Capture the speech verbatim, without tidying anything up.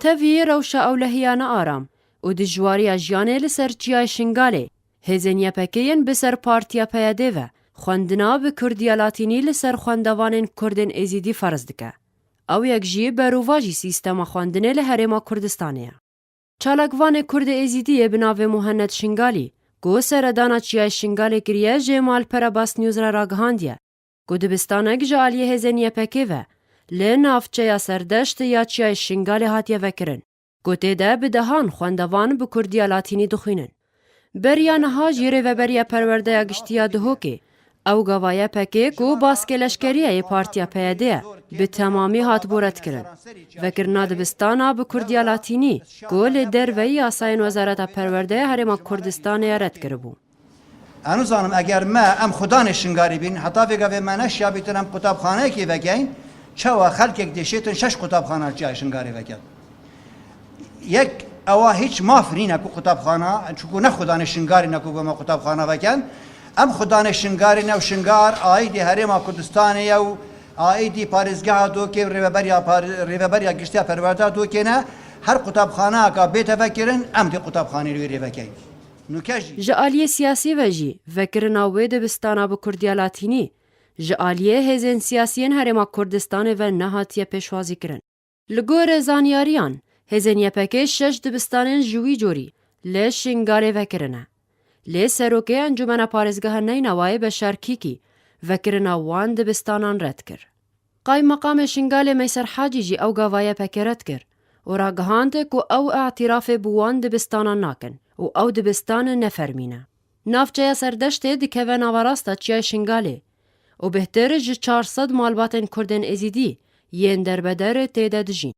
Tevî rewşa ewlehiya ne aram û dijwariya jiyanê li ser çiyayê Şingalê, hêzên Y P K yên bi ser Partiya P Y D ve xwendina bi kurdî ya latînî li ser xwendevanên kurdên êzîdî ferz dike. Ew yek jî berovajî sîstema xwendinê li Herêma Kurdistanê ye. Çalakvanê kurdê êzîdiyê bi navê Muhennet Şingalî, ku seredana çiyayê Şingalê kiriye, ji Malpera Bas News re ragihandiye ku dibistanek ji aliyê hêzên Y P K ve li navçeya Serdeşt ya çiyayê Şingalê hatiye vekirin, ku tê de bi dehan xwendevan bi kurdî ya latînî dixwînin. Beriya niha jî Rêveberiya Perwerdeya Giştî ya Duhokê, ew gava Y P K ku baskê leşkerî ye yê Partiya P Y D ye, bi temamî hatibû redkirin. Vekirina dibistana bi kurdî ya latînî, ku li derveyî yasayên Wezareta Perwerde ya Herêma Kurdistanê ye red kiribû. Ez nizanim, eger me, em xudanê Şingalê bîn, heta vê gavê me neşiyabîtin em qutabxaneyekê vekeyn, çawa xelkek dê şêtin şeş qutabxana çiyayê Şingalê veket? Yek, ewa hîç maf nîne ku qutabxana, çunku ne xudanê Şingalê ne ku bi me qutabxana veken. Em xudanê Şingalê ne û Şingal aîdî Herêma Kurdistanê ye û aîdî parêzgeha Dokê û rêveberiya par-, rêveberiya giştiya perwerda Dokê ne. Her qutabxaneyeka bête vekirin, em dê qutabxaneyê wê rê vekeyn. Nûke jî. Ji aliyê siyasî ve jî vekirina wê dibistana bi kurdî ya latînî ji aliyê hêzên siyasî yên Herêma Kurdistanê ve nehatiye pêşwazîkirin. Li gorî zanyariyan, hêzên Y P K şeş dibistanên ji wî corî li Şingalê vekirine. Lê serokê Encûmena Parêzgeha Neynawayê Beşar Kîkî vekirina wan dibistanan red kir. Qaymeqamê Şingalê Meyser Hacî jî ew gava Y P K red kir û ragihand ku ew îtirafê bi wan dibistanan nakin û ew dibistan ne fermî ne. Navçeya Serdeştê dikeve naverasta çiyayê Şingalê û bêhtir ji çar sed malbatên kurdên êzîdî yên derbeder tê de dijîn.